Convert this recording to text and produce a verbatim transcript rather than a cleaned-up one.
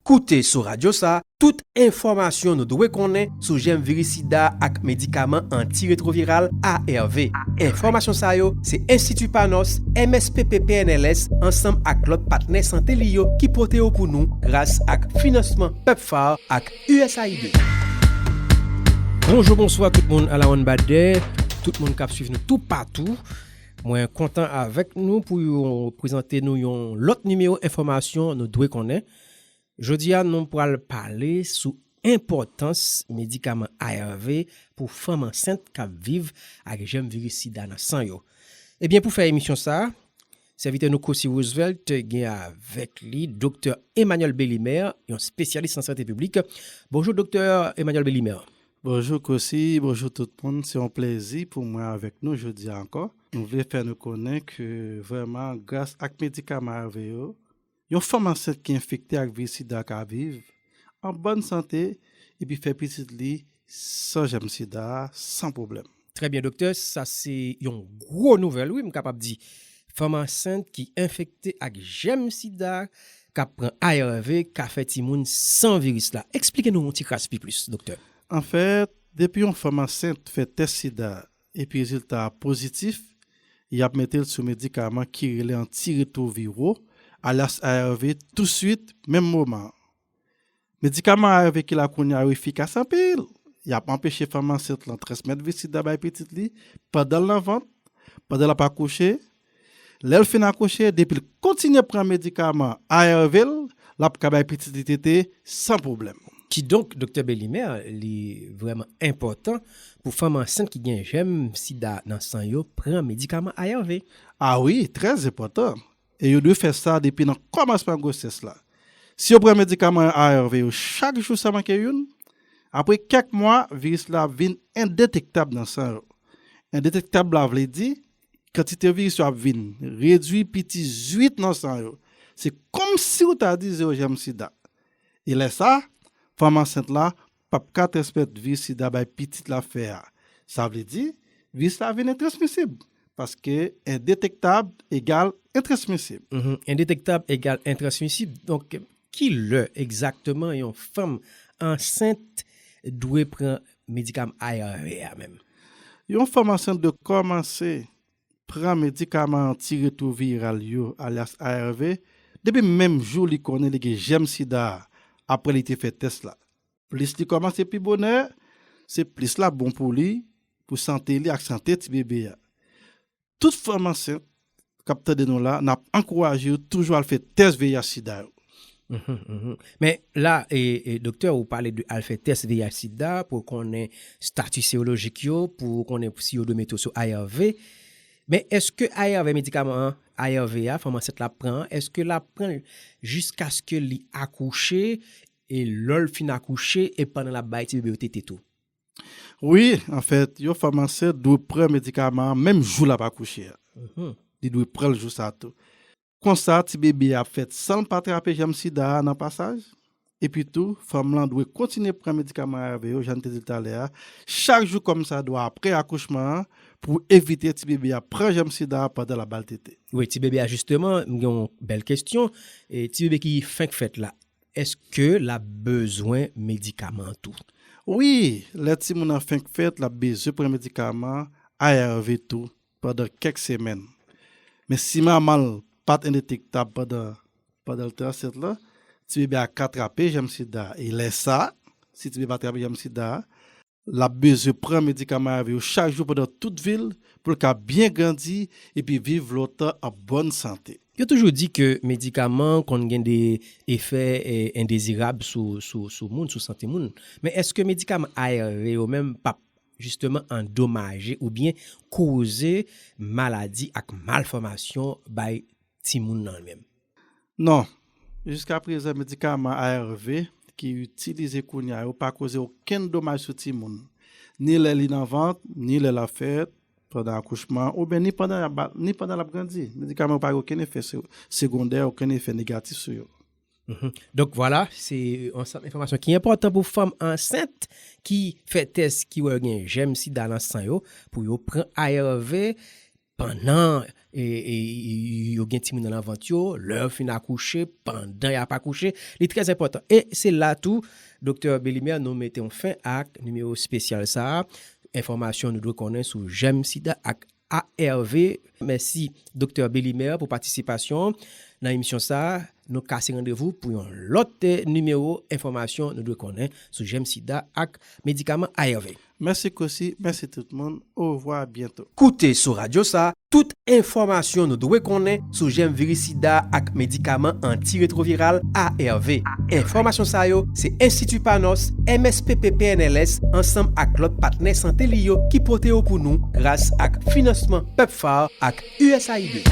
Koute sou radyo sa a tout enfòmasyon nou dwe konnen sou jèm viris sida ak medikaman antiretwoviral A R V. Enfòmasyon sa yo se Enstiti Panos, M S P P P N L S ansanm ak lòt patnè sante li yo ki pote yo pou nou gras ak finansman pepfar ak U S A I D. Bonjou, bonswa tout moun, Alawan Badè, tout moun k ap swiv nou toupatou. Mwen kontan avèk nou pou yo prezante nou yon lòt nimewo enfòmasyon nou dwe konnen. Jodi a, nou pral pale sou enpòtans medikaman A R V pou fanm ansent k ap viv ak jèm viris sida nan san yo. Ebyen, pou fè emisyon sa a, sèvitè nou Cossy Roosevelt gen avèk li Doktè Emmanuel Belimer, yon espesyalis nan sante piblik. Bonjou, Doktè Emmanuel Belimer. Bonjou, Cossy, bonjou tout moun. Se yon plezi pou mwen avèk nou jodi a ankò. Nou vle fè nou konnen ke vrèman, gras ak medikaman A R V yo, yon fanm ansent ki enfekte ak viris sida ka viv an bòn sante epi fè pitit li san jèm sida, san pwoblèm. Trè byen, Doktè, sa se yon gwo nouvèl, wi, m kapab di. Fanm ansent ki enfekte ak jèm sida, k ap pran A R V, ka fè timoun san viris la. Eksplike nou yon ti kras pi plis, Doktè. Anfèt, depi yon fanm ansent fè tès sida epi rezilta a pozitif, y ap mete l sou medikaman ki rele antiretwoviro, alyas A R V, touswit, menm moman an. Medikaman A R V ki la kounye a yo efikas anpil. Y ap anpeche fanm ansent lan transmèt viris sida bay pitit li pandan l nan vant, pandan l ap akouche, lè l fin akouche, depi l kontinye pran medikaman A R V l, l ap ka bay pitit li tete san pwoblèm. Kidonk, Doktè Belimer, li vrèman enpòtan pou fanm ansent ki gen jèm sida nan san yo pran medikaman A R V. A wi, trè enpòtan. E yo dwe fè sa depi nan kòmansman gwosès la. Si yo pran medikaman A R V yo chak jou san manke youn, apre kèk mwa, viris la ap vin endetektab nan san yo. Endetektab la vle di, kantite viris yo ap vin redwi piti zwit nan san yo. Se kòmsi w ta di zewo jèm sida. E lè sa, fanm ansent la p ap ka transmèt viris sida bay pitit l ap fè a. Sa vle di, viris la vin entransmisib, paske endetektab egal entransmisib. Mhm. Endetektab egal entransmisib. Donk, ki lè egzakteman yon fanm ansent dwe pran medikaman A R V a menm? Yon fanm ansent dwe kòmanse pran medikaman antiretwoviral yo, alyas A R V, depi menm jou li konnen li gen jèm sida a, apre li te fè tès la. Plis li kòmanse pi bonè, se plis l ap bon pou li, pou sante li ak sante ti bebe a. Tout fanm ansent k ap tande nou la, n ap ankouraje yo toujou al fè tès V I H sida yo. Mhm, mhm. Men la, e, e, Doktè, ou pale de al fè tès V I H sida pou konnen estati serolojik yo, pou konnen si yo dwe mete yo sou A R V. Men èske A R V, medikaman an, A R V a, fanm ansent la pran an, èske l ap pran l jiskaske li akouche, e lè l fin akouche, e pandan l ap bay ti bebe yo tete tou? Wi, anfèt, yon fanm ansent dwe pran medikaman an menm jou l ap akouche a. Mhm. Li dwe pran l jou sa a tou. Konsa, ti bebe a ap fèt san l pa trape jèm sida a nan pasaj. Epi tou, fanm lan dwe kontinye pran medikaman A R V yo, jan n te di l talè a, chak jou kòmsadwa apre akouchman an, pou evite ti bebe a pran jèm sida a pandan l ap ba l tete. Wi, ti bebe a, jisteman, m gen yon bèl kesyon. E, ti bebe ki fenk fèt la, èske l ap bezwen medikaman tou? Wi, lè timoun nan fenk fèt, l ap bezwen pran medikaman A R V tou pandan kèk semèn. Men si manman l pa t endetektab pandan, pandan l te ansent lan, ti bebe a ka trape jèm sida. E lè sa, si ti bebe a trape jèm sida, l ap bezwen pran medikaman A R V yo chak jou pandan tout vi l pou l ka byen grandi epi viv lontan an bòn sante. Yo toujou di ke medikaman konn gen de efè, e, endezirab sou, sou, sou moun, sou sante moun. Men èske medikaman A R V yo menm p ap jisteman andomaje oubyen koze maladi ak malfòmasyon bay timoun nan menm? Non. Jiskaprezan, medikaman A R V ki itilize kounye a yo pa koze okenn domaj sou timoun, ni lè li nan vant, ni lè l ap fèt, pandan akouchman, oubyen ni pandan y ap ba-, ni pandan l ap grandi. Medikaman yo pa gen okenn efè se-, segondè, okenn efè negatif sou yo. Mhm. Donk, vwala, se yon ansanm enfòmasyon ki enpòtan pou fanm ansent ki fè tès, ki wè yo gen jèm sida nan san yo, pou yo pran A R V. pandan e, e, e, yo gen timoun nan vant yo, lè yo fin akouche, pandan y ap akouche, li trè enpòtan. E se la tou, Doktè Belimer, nou mete yon fen ak nimewo espesyal sa a, enfòmasyon nou dwe konnen sou jèm sida ak A R V. Mèsi, Doktè Belimer, pou patisipasyon nan emisyon sa a. Nou kase randevou pou yon lòt eh, nimewo enfòmasyon nou dwe konnen sou jèm sida ak medikaman A R V. Mèsi Kosi, mèsi tout moun. Orevwa, abyento. Koute sou radyo sa a tout enfòmasyon nou dwe konnen sou jèm viris sida ak medikaman antiretwoviral A R V. Enfòmasyon sa yo se Enstiti Panos, M S P P P N L S, ansanm ak lòt patnè sante li yo ki pote yo pou nou gras ak finansman PEPFAR ak U S A I D.